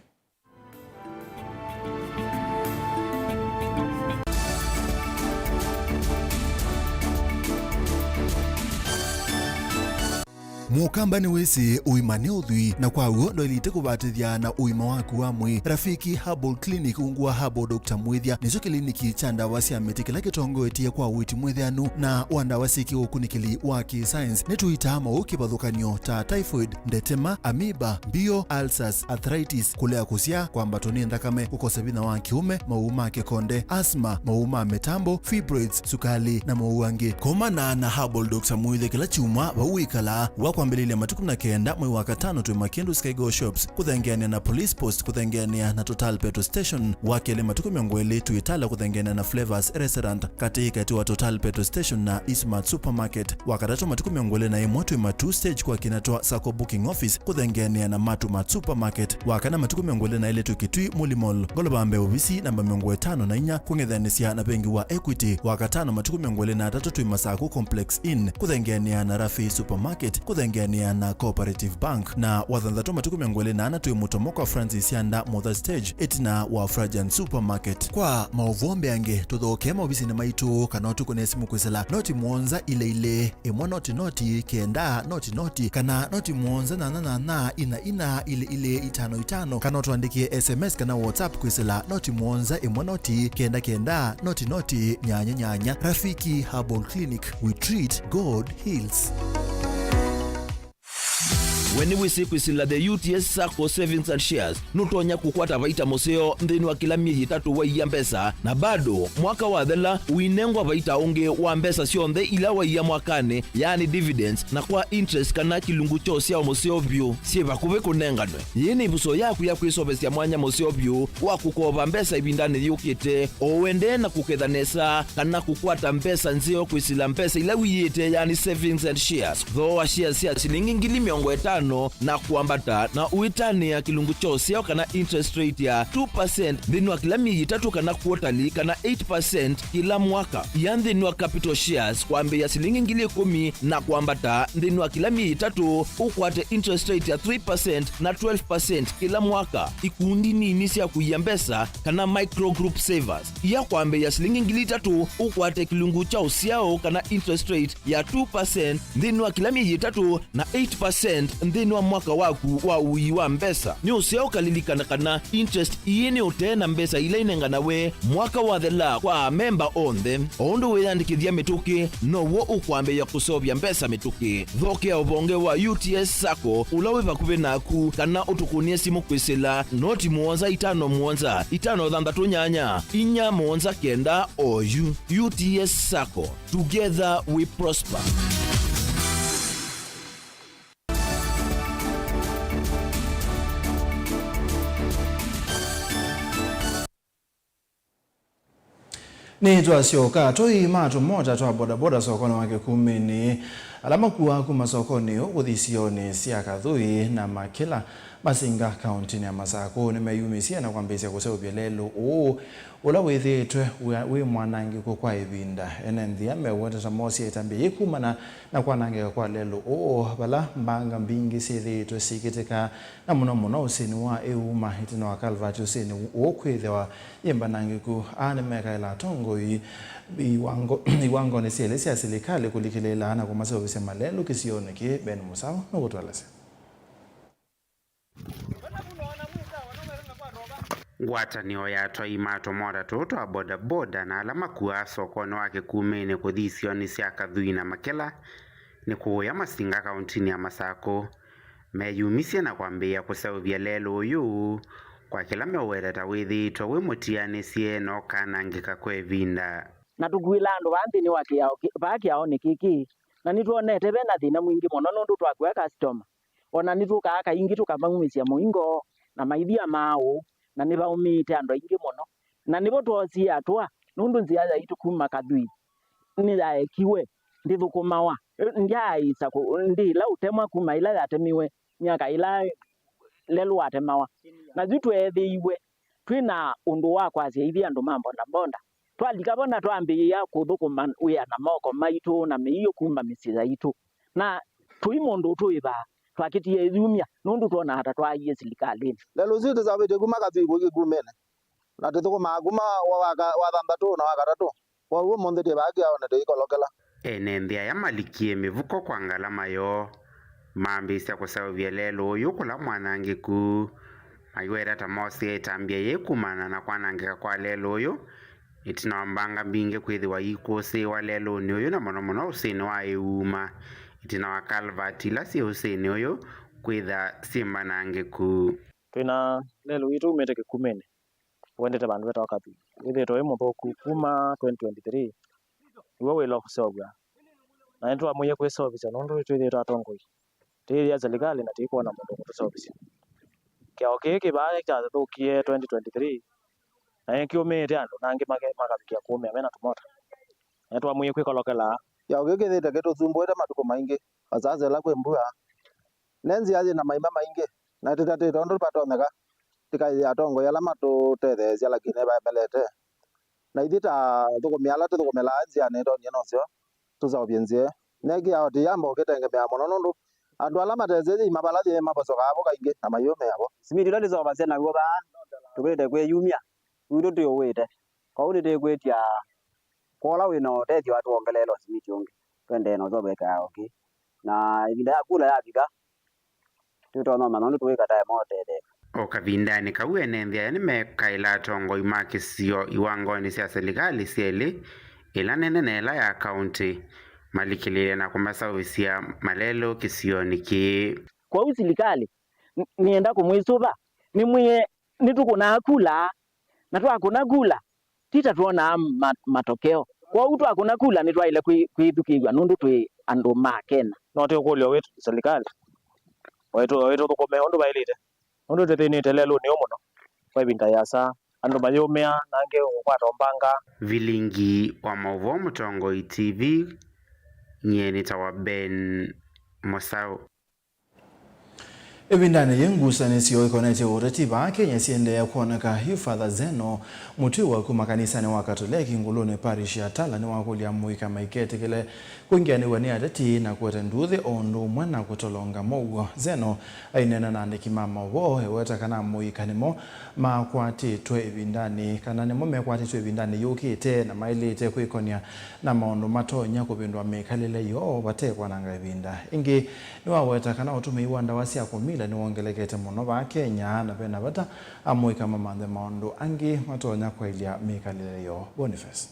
Mũkamba nĩwĩsĩ ũima nĩ ũthwii, na kwa w'o ndwaĩlĩte kũvatĩthya na ũima waku wa mwĩĩ. Rafiki Herbal Clinic ungu wa Herbal Doctor Mwĩthya nĩkyo kĩliniki kya ndawa sya mĩtĩ kĩla kĩtongoetye kwa ũiiti mwĩthĩanu na wa ndawa syĩ kĩũkunĩkĩli wa kĩ-science. Nĩtũitaa maũũ kĩvathũkany'o ta typhoid, ndetema, amoeba, mbio, ulcers, arthritis, kũlea kũsyaa, kwambatwa nĩ nthakame, kũkosa vinya wa kĩũme, maũũ ma kĩkonde, asthma, maũũ ma mĩtambo, fibroids, sukali, na maũũ angĩ. Komana na Herbal Doctor Mwĩthya kĩla kyumwa vau wĩkalaa, wa Kwambĩlĩlya matukũ na kenda mwei wa katano twĩ Makindu Skygo Shops kũthengeanĩa na Police Post kũthengeanĩa na Total Petrol Station. Wa kelĩ matukũ mĩongo ĩlĩ twĩ Tala kũthengeanĩa na Flavors Restaurant katĩ katĩ wa Total Petrol Station na Ismart Supermarket. Wa katatũ matukũ mĩongo ĩlĩ na ĩmwe twĩ Matu Stage kwa kĩna twa Sacco Booking Office kũthengeanĩa na Matu Mart Supermarket. Wa kana matukũ mĩongo ĩlĩ na ĩlĩ twĩ Kitui Muli Mall, Ngolova Mbee ovisi namba mĩongo ĩtano na inya kũng'ethanĩsya na vengi wa Equity. Wa katano matukũ mĩongo ĩlĩ na atatũ twĩ Masaku Complex Inn kũthengeanĩa na Rafi Supermarket kũthengeanĩa na Cooperative Bank. Na wa thanthatũ matukũ mĩongo ĩlĩ na ana twĩ Mutomo kwa Francis Yanda Mother Stage ĩtina wa Frajan Supermarket. Kwa maũvoo mbeange tũthokee maovisinĩ maitũ kana ũtũkũne simũ kwĩsĩla noti mũonza ilĩ ilĩ ĩmwe noti noti kenda noti noti kana noti mũonza nyanya nyanya ina ina ilĩ ilĩ itano itano kana ũtũandĩkĩe S M S kana WhatsApp kwĩsĩla noti mũonza ĩmwe noti kenda kenda noti noti nyanya nyanya. Rafiki Herbal Clinic, we treat, God heals. We nĩwĩsĩ kwĩsĩla the U T S Sacco Savings and Shares nũtonya kũkwata vaita mũseo nthĩnĩ wa kĩla myei ĩtatũ waia mbesa, na bado mwaka wathela ũinengwa vaita ũngĩ wa mbesa syonthe ila waia mwakanĩ, yaani dividends, na kwa interest kana kĩlungu kya ũsyao mũseo vyũ syĩ vakuvĩ kũnenganwe. Yĩĩ nĩ ĩvuso yaku ya kwĩseũvĩsya mwanya mũseo vyũ wa kũkova mbesa ĩvindanĩ yũkĩte, o ũendee na kũketha nesa kana kũkwata mbesa nzeo kwĩsĩla mbesa ila wiĩte, yaani savings and shares. Thooa shares sya silingi ngili mĩongo ĩtano na kwambata, na ũitanĩa kĩlungu kya ũsyao kana interest rate ya two percent nthĩnĩ wa kĩla myei ĩtatũ kana quarterly, kana eight percent kĩla mwaka. Ia nthĩnĩ wa capital shares kwambĩĩa silingi ngili ĩkũmi na kwambata nthĩnĩ wa kĩla myei ĩtatũ, ũkwate interest rate ya three percent na twelve percent kĩla mwaka. Ikundi nini sya kũia mbesa kana micro group savers. Ia kwambĩĩa silingi ngili itatũ, ũkwate kĩlungu kya ũsyao kana interest rate ya two percent nthĩnĩ wa kĩla myei ĩtatũ na eight percent nthĩnĩ wa mwaka waku wa ũii wa mbesa. Nĩ ũseo ũkalilikana kana interest ii nĩ ũtee na mbesa ila inenganawe mwaka wathela kwa amemba onthe. O ũndũ wĩyandĩkĩthya mĩtũkĩ, now'o ũkwambĩĩa kũseũvya mbesa mĩtũkĩ. Thokea ũvonge wa U T S Sacco ũla wĩ vakuvĩ naku kana ũtũkũnĩe simũ kwĩsĩla noti mũonza itano mũonza itano thanthatũ nyanya inya mũonza kenda oyu. U T S Sacco, together we prosper. Nĩtwasyoka, atwai ma tũmota twa bodaboda sokonĩ wa Kĩkumĩnĩ, ala makuaa kuma sokonĩ ũũ kũthi isionĩ sya Kathũi na Makĩla, Masinga, kaũntĩnĩ ya Masakũ, nĩmeyumĩsye na kwambĩĩsya kũseũvya lelũ ũũ, ũla wĩthĩĩtwe wĩ, wĩ mwanangĩku kwa ĩvinda. Ene nthĩa meweta ta moosie ĩtambya yĩĩ kumana na kwanangĩka kwa lelũ ũũ, vala mbanga mbingĩ syĩthĩĩtwe syĩkĩtĩka, na mũno mũno ũsĩnĩ wa ĩuma ĩtina wa kalvati ũsĩnĩ ũũ kwĩthĩwa yĩ mbanangĩku. Aa nĩmekaĩla atongoi iwango-, iwangonĩ syelĩ sya silikalĩ kũlikĩlĩĩla na kũmaseũvĩsya malelũ kĩsionĩ kĩĩ. Ben Mũsaũ nũkũtũelesya. Ngwatanĩo ya atwai ma tũmota tũũ twa bodaboda na ala makuaa sokonĩ wa Kĩkumĩnĩ kũthi isionĩ sya Kathũi na Makĩla nĩ kũũya Masinga kaũntĩnĩ ya Masakũ meyumisye na kwambĩĩa kũseũvya lelũ ũyũ kwa kĩla meũweta ta wĩthĩĩtwe wĩ mũtianĩsye na ũkanangĩka kwa ĩvinda. Na tũkuĩlaa andũ vaa nthĩnĩ wa kĩao kĩ-, vaa kĩaonĩ kĩkĩ, na nĩtwonete ve na thĩna mwingĩ mũno nũndũ twakua customer. O na nĩtũkaa kaingĩ tũkamaumĩsya mũingo na maithia maaũ, na nĩvaũmĩĩte andũ aingĩ mũno. Na nĩvo twoosie atũa, nũndũ nzĩa yaitũ kuma Kathũi nĩyaekiwe, ndĩthũkũmawa. Ndyaaĩsa kũ-, ndĩ ĩla ũtemwa kuma ĩla yatemiwe myaka ĩla lelũ watemawa. Na yu tweethĩiwe twĩ na ũndũ wa kwasya ithyĩ andũ ma mbondambonda. Twalika vo na twambĩĩa kũthũkũma wĩa na moko maitũ na mĩio kuma mĩsyĩ yaitũ. Na tũi mũndũ ũtũĩvaa, twakĩtie ĩyumya nũndũ twonaa ta twaaie silikalĩnĩ. Lelũ ũsu tũseũvĩtye kuma Kathũi kũthi Kĩkumĩnĩ, na tũthũkũmaa kuma wa, wa ka-, wa thanthatũ na wa katatũ. Kwoou ũmũnthĩ twĩ vaa kĩaonĩ tũikolokela. Ene nthĩ aya malikie mĩvuko kwa ngalama yoo mambĩĩsya kũseũvya lelũ ũyũ kũla mwanangĩku. Maiweta ta moosie ĩtambya yĩĩ kumana na kwanangĩka kwa lelũ ũyũ, ĩtina wa mbanga mbingĩ kwĩthĩwa iikũsĩĩwa lelũnĩ ũyũ, na mũno mũno ũsĩnĩ wa ĩuma, ĩtina wa kalvati ila syĩ ũsĩnĩ ũyũ kwĩtha syĩ mbanangĩku. Twĩ na lelũ witũ umĩte Kĩkumĩnĩ, ũendete vandũ vetawa Kathũi. Wĩthĩĩtwe wĩ mũthũku kuma twenty twenty-three, nĩw'o wĩla ũkũseũvw'a. Na nĩtwamũie kwĩseũvĩsya nũndũ nĩtwĩthĩĩtwe atongoi Tĩĩthĩa silikalĩ na tĩkwona mũndũ ũkũtũseũvĩsya. Kĩao kĩĩ kĩ vaa kyathũkie twenty twenty-three, na nĩkĩũmĩĩte andũ, na angĩ make-, makavikĩa kũũmĩa me na tũmota. Na nĩtwamwĩie kwĩkolokela. Kĩao kĩĩ kĩthĩĩte kĩtũsumbũĩte matukũ maingĩ, o sasa ĩla kwĩ mbua. Ne nzĩa yĩ na maima maingĩ, na tĩtatĩte ũndũ vatonyeka tĩkaĩthĩa atongoi ala matũtetheesya, lakini vaemelete. Na ithyĩ ta athũkũmi ala tũthũkũmĩlaa nzĩanĩ itonie nũseo tũseũvye nzĩa ĩĩ. Ne kĩao tĩyamba ũkĩtengemea mũno, nũndũ andũ ala matesĩ yĩima vala yĩĩ mavosokaa vo kaingĩ na mayũmĩa vo. Simiti ũla tũseũvasya naw'o vaa tũkĩlĩte kwĩyumya, witũ tũyũĩte. Kwoou nĩtwĩkwĩtya kwa ũla wĩ na ũtethyo atwongeleele ũsimiti ũngĩ, tũendee na ũseũvya kĩao kĩĩ. Na ĩvinda ya kula yavika, tũtonya ũmanya ũndũ tũkwĩka ta ema ũtetheeka. O kavindanĩ kau, ene nthĩ aya nĩmekaĩla atongoi ma kĩsio iwangonĩ sya silikalĩ syelĩ, ĩla nene na ĩla ya kaũntĩ, malikĩlĩĩle na kũmaseũvĩsya malelũ kĩsionĩ kĩĩ. Kwoou silikalĩ, n-, nĩenda kũmwĩsũva, nĩmwĩe, nĩtũkũnaa kula, na twakũna kula, ti ta twonaa ma-, matokeo. Kwoou twakũna kula nĩtwaĩle kwĩ-, kwĩthukĩĩw'a nũndũ twĩ andũ ma Kenya. No tũkũlyo wĩ silikalĩ, waitũ-, waitũthũkũme ũndũ vaĩlĩte, nũndũ twĩthĩnĩte lelũnĩ ũũ mũno kwa ĩvinda yĩasa, andũ mayũmĩa, na angĩ kũkwata mbanga. Vilingi wa maũvoo Mũtongoi T V, nyie nĩtawa Ben Mũsaũ. Ĩvindanĩ yĩĩ, ngusanĩsyo ikonetye ũteti vaa Kenya siendee kwoneka, yu Father Zeno, mũtwĩwa kuma kanisanĩ wa Katoleki Ngũlũnĩ Parish ya Tala, nĩwakũlya amũika maiketĩkĩle kwĩngĩanĩw'a nĩ ateti na kũete nduuthĩ o ũndũ ũmwe na kũtolonga mũuo. Zeno aineena na andĩki ma maũvoo eweta kana amũika nĩmo makwatĩtwe ĩvindanĩ, kana nĩmo mekwatĩtwe ĩvindanĩ yũkĩte na maĩlĩte kwĩkonya na maũndũ matonya kũvĩndũa mĩkalĩle yoo vate kwananga ĩvinda. Ĩngĩ, nĩwaweta kana ũtũmĩi wa ndawa sya kũmila nĩwongelekete mũno vaa Kenya, na vena vata amũika mamanthe maũndũ angĩ matonya kwaĩlya mĩkalĩle yoo. Boniface.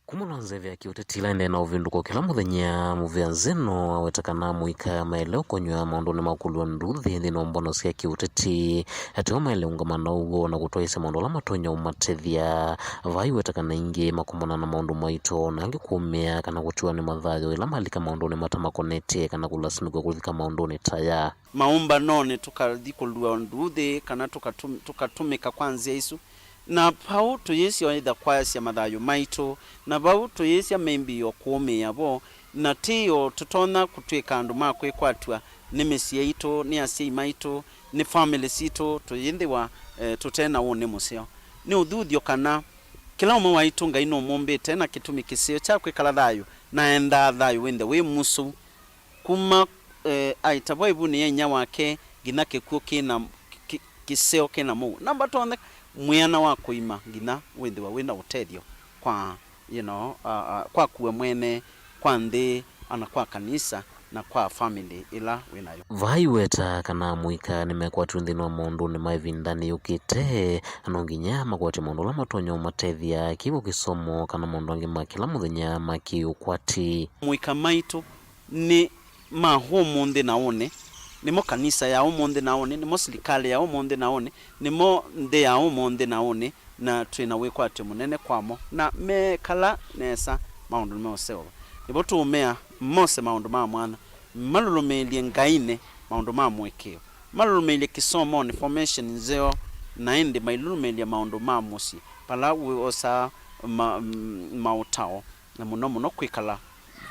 Kumũlwa nzeve ya kĩũteti ĩla ĩendee na ũvĩndũko kĩla mũthenya, mũvĩa Zeno aweta kana amũika maĩle ũkonywa maũndũnĩ ma kũlw'a nduuthĩ nthĩnĩ wa mbono sya kĩũteti. Ateo maĩle ũngama na ũw'o na kũtwaĩĩsya maũndũ ala matonya ũmatethya. Vaa aiweta kana aingĩ makomana na maũndũ maito, na angĩ kũũmĩa kana kũtiwa nĩ mathayũ ĩla malika maũndũnĩ matamakonetye kana kũlasimĩkwa kũthika maũndũnĩ ta aya. Maũmbanonĩ tũkathi kũlw'a nduuthĩ kana tũkatũm-, tũkatũmĩka kwa nzĩa isu. Na vau tũyĩsyoetha kwasya mathayũ maitũ, na vau tũyĩsya maybe o kũũmĩĩa vo, na ti o tũtonya kũtw'ĩka andũ ma kwĩkwatw'a nĩ mĩsyĩ yaitũ, nĩ asyai maitũ, nĩ family sitũ, tũyĩthĩwa, eh, tũte na ũnĩ mũseo. Nĩ ũthuthyo kana kĩla ũmwe waitũ Ngai nũmũmbĩte na kĩtumi kĩseo kya kwĩkala thayũ, na endaa thayũ wĩnthe wĩ mũsũu. Kuma, eh, aĩtavwa ĩvunĩ ya inyia wake nginya kĩkw'ũ kĩ na kĩ-, kĩseo kĩ na mũuo. Namba tonyeka mwĩana wa kũima nginya wĩthĩwa wĩ na ũtethyo kwa, you know, a, a, kwaku we mwene, kwa nthĩ, ona kwa kanisa, na kwa family ĩla wĩ nayo. Vaa aiweta kana amũika nĩmekwatw'e nthĩnĩ wa maũndũnĩ ma ĩvindanĩ yũkĩte, na no nginya makwate maũndũ ala matonya ũmatethya, kĩw'ũ, kĩsomo, kana maũndũ angĩ ma kĩla mũthenya ma kĩũkwati. Amũika maitũ nĩ ma ũmũnthĩ na ũnĩ, nĩmo kanisa ya ũmũnthĩ na ũnĩ, nĩmo silikalĩ ya ũmũnthĩ na ũnĩ, nĩmo nthĩ ya ũmũnthĩ na ũnĩ, na twĩ na wĩkwatyo mũnene kwamo, na mekala nesa maũndũ meũseũva. Nĩvo tũũmea mose maũndũ ma mwanya, malũlũmĩĩlye Ngainĩ maũndũ ma mũĩkĩĩo, malũlũmĩĩlye kĩsomonĩ, formation nzeo, na ĩndĩ mailũlũmĩĩlya maũndũ ma mũsyĩ, vala wĩosaa ma-, maũtao, na mũno mũno kwĩkala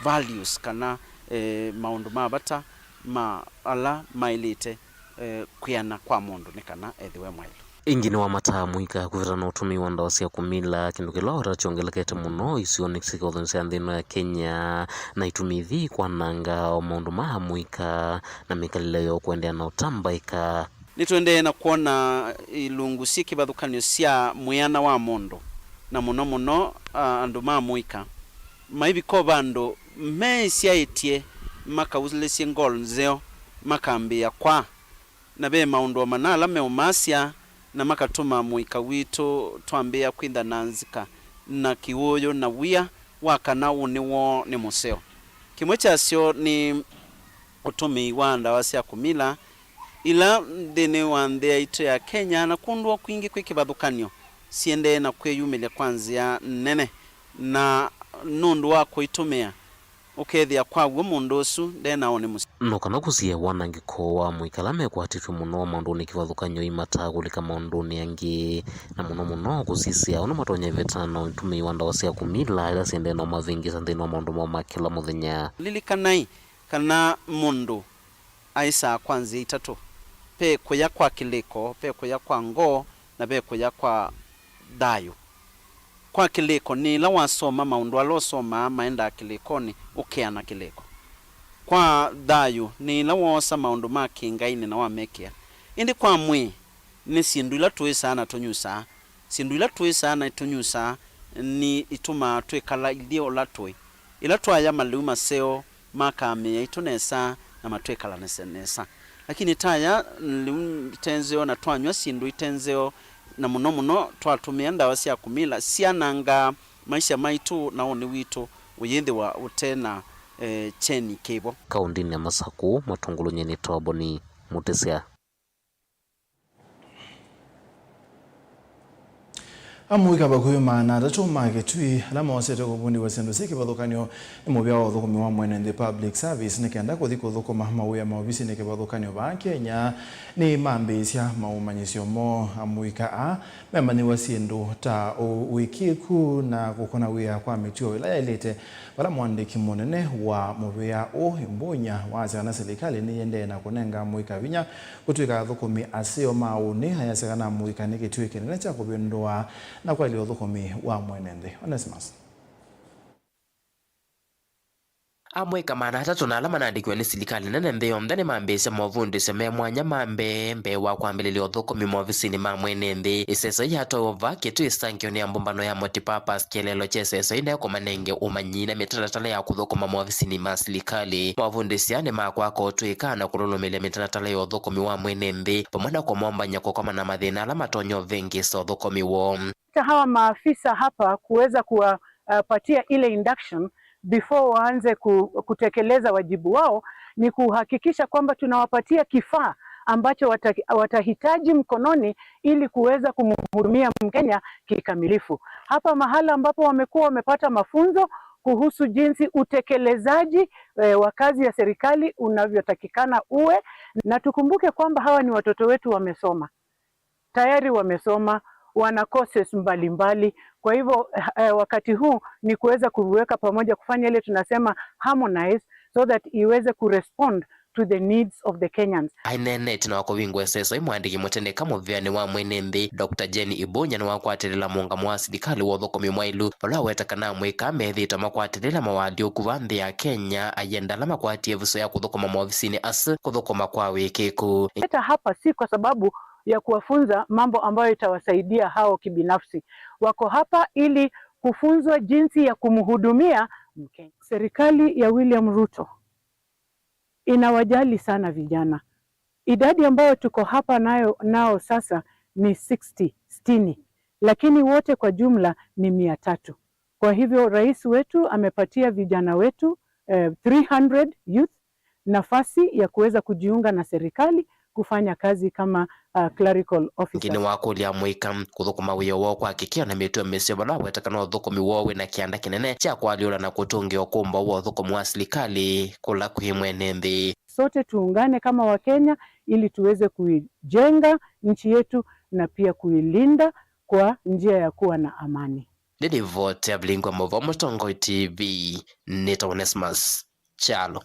values kana, eh, maũndũ ma vata ma ala maĩlĩte, eh, kwĩana kwa mũndũ nĩ kana ethĩwe mwaĩlu. Ĩngĩ nĩwamataa mũika kũvĩtana na ũtũmĩi wa ndawa sya kũmila, kĩndũ kĩla wata kyongelekete mũno isionĩ sya kĩvathũkany'o sya nthĩ ĩno ya Kenya, na itumi ithi kwananga o maũndũ ma amũika na mĩkalĩle yoo kũendeea na ũtambaĩka. Nĩtũendee na kwona ilungu syĩ kĩvathũkany'o sya mwĩana wa mũndũ, na mũno mũno, a, andũ ma mũika. Maivika o vandũ meĩsyaĩtye makaulĩsye ngoo nzeo, makambĩĩa kwaa. Na ve maũndũ o mana ala meũmasya na makatuma mũika witũ twambĩĩa kwĩtha na nzika na kĩwũyũ na wia wa kana ũnĩ woo nĩ mũseo. Kĩmwe kyasyo nĩ ũtũmĩi wa ndawa sya kũmila, ila nthĩnĩ wa nthĩ yaitũ ya Kenya na kũndũ o kwingĩ kwĩ kĩvathũkany'o, siendee na kwĩyumĩlya kwa nzĩa nene, na nũndũ wa kũitũmĩa, ũkethĩa kwa w'o mũndũ ũsu nde na ũnĩ mũseo. No kana kũsiĩĩa wanangĩko wa amũika ala mekwatĩtw'e mũno maũndũnĩ kĩvathũkany'o imataa kũlika maũndũnĩ angĩ, na mũno mũno kũsisya ũndũ matonya ĩvetana na ũtũmĩi wa ndawa sya kũmila ila syendee na ũmavĩngĩsa nthĩnĩ wa maũndũ moo ma kĩla mũthenya. Lilikanai kana mũndũ aĩsaa kwa nzĩa itatũ. Ve kũya kwa kĩlĩko, ve kũya kwa ngoo, na ve kũya kwa thayũ. Kwa kĩlĩko nĩ ĩla wasoma maũndũ ala ũsomaa maendaa kĩlĩkonĩ ũkeana kĩlĩko. Kwa thayũ nĩ ĩla woosa maũndũ ma kĩ-Ngai na wamekĩa. Ĩndĩ kwa mwĩĩ nĩ syĩndũ ila tũĩsaa na tũnyusaa. Syĩndũ ila tũĩsaa na tũnyusaa nĩ itumaa twĩkala ithyĩ ũla tũĩ. Ĩla twaya malĩu maseo, makaa mĩĩ yaitũ nesa na matwĩkalanĩsya nesa. Lakini taya lĩu ite nzeo na twanyw'a syĩndũ ite nzeo, na mũno mũno twatũmĩa ndawa sya kũmila, syanangaa maisha maitũ na ũnĩ witũ ũyĩthĩwa ũte na, eh, kyeni kĩvo. Kaũndĩnĩ ya Masakũ, Matũngũlũ, nyie nĩtawa Boni Mũtĩsya. Amũika vakuvĩ maana atatũ ma Kĩtui ala mosetwe kũvundĩw'a syĩndũ syĩ kĩvathũkany'o nĩ mũvĩa wa ũthũkũmi wa mwene nthĩ, public service, nĩ kenda kũthi kũthũkũma mawĩa maovisinĩ kĩvathũkany'o vaa Kenya nĩmambĩĩsya maũmanyĩsyo moo. Amũika aa memanyĩw'a syĩndũ ta ũĩkĩĩku na kũkũna wĩa kwa mĩtuo ĩla yaĩlĩte, vala mũandĩki mũnene wa mũvĩa ũũ, Ibunya, wasya kana silikalĩ nĩyĩendee na kũnenga amũika vinya kũtw'ĩka athũkũmi aseo ma ũnĩ. Ayasya kana amũika nĩ kĩtw'ĩ kĩnene kya kũvĩndũa na kwaĩlya ũthũkũmi wa mwene nthĩ. Onesmus. Amũika maana atatũ na ala manandĩkiwe nĩ silikalĩ nene nthĩ yonthe nĩmambĩĩsya movundĩsyo me mwanya ma mbee, mbee wa kwambĩlĩlya ũthũkũmi movisinĩ ma mwene nthĩ. Ĩseso yatwaĩwe vaa Kĩtui ĩsangĩonĩ ya mbũmbano ya Multipurpose kĩeleelo kya ĩseso ĩnaĩ kũmanenge ũmanyi na mĩtalatala ya kũthũkũma movisinĩ ma silikalĩ. Movundĩsyo aa nĩ ma kwaka ũtũĩka na kũlũlũmĩlya mĩtalatala ya ũthũkũmi wa mwene nthĩ, vamwe na kũmombany'a kũkomana na mathĩna ala matonya ũvĩngĩsa ũthũkũmi woo. Hata hawa maafisa hapa kuweza kuwapatia ile induction before waanze ku-, kutekeleza wajibu wao, ni kuhakikisha kwamba tunawapatia kifaa ambacho wata-, watahitaji mkononi ili kuweza kumhudumia Mkenya kikamilifu. Hapa mahala ambapo wamekuwa wamepata mafunzo kuhusu jinsi utekelezaji, eh, wa kazi ya serikali unavyotakikana uwe, na tukumbuke kwamba hawa ni watoto wetu wamesoma. Tayari wamesoma, wana courses mbalimbali. Kwa hivyo, eh, wakati huu ni kuweza kuviweka pamoja, kufanya ile tunasema harmonize, so that iweze kurespond to the needs of the Kenyans. Aineenete na wa kũvingũa ĩseso ĩ, mwandĩki mũtendeka mũvĩanĩ wa mwene nthĩ, Doctor Jane Ibunya nĩwakwatĩlĩla mũũngamo wa silikalĩ wa ũthũkũmi mwaĩlu, vala aweta kana amũika methĩĩtwe makwatĩlĩla mawalyũku va nthĩ ya Kenya, ayenda ala makwatie ĩvuso ya kũthũkũma maovisinĩ asu kũthũkũma kwa wĩkĩĩku. Hata hapa si kwa sababu ya kuwafunza mambo ambayo itawasaidia hao kibinafsi. Wako hapa ili kufunzwa jinsi ya kumhudumia Mkenya. Serikali ya William Ruto inawajali sana vijana. Idadi ambayo tuko hapa nayo, nao sasa ni sixty, sitini, lakini wote kwa jumla ni mia tatu. Kwa hivyo, rais wetu amepatia vijana wetu, eh, three hundred youth nafasi ya kuweza kujiunga na serikali kufanya kazi kama, uh, clerical officers. Ningĩ nĩwakũlya amũika kũthũkũma wĩa woo kwa kĩkĩo na mĩtuo mĩseo, vala aweta kana ũthũkũmi woo wĩna kĩanda kĩnene kya kũalyũla na kũtũngĩa ũkũmbaũ wa ũthũkũmi wa silikalĩ kũla kwĩ mwene nthĩ. Sote tuungane kama Wakenya ili tuweze kuijenga nchi yetu na pia kuilinda kwa njia ya kuwa na amani. Nĩ livoti ya Vilingwa Mauvoo, Mũtongoi T V, nĩtawa Onesmus Kyalo.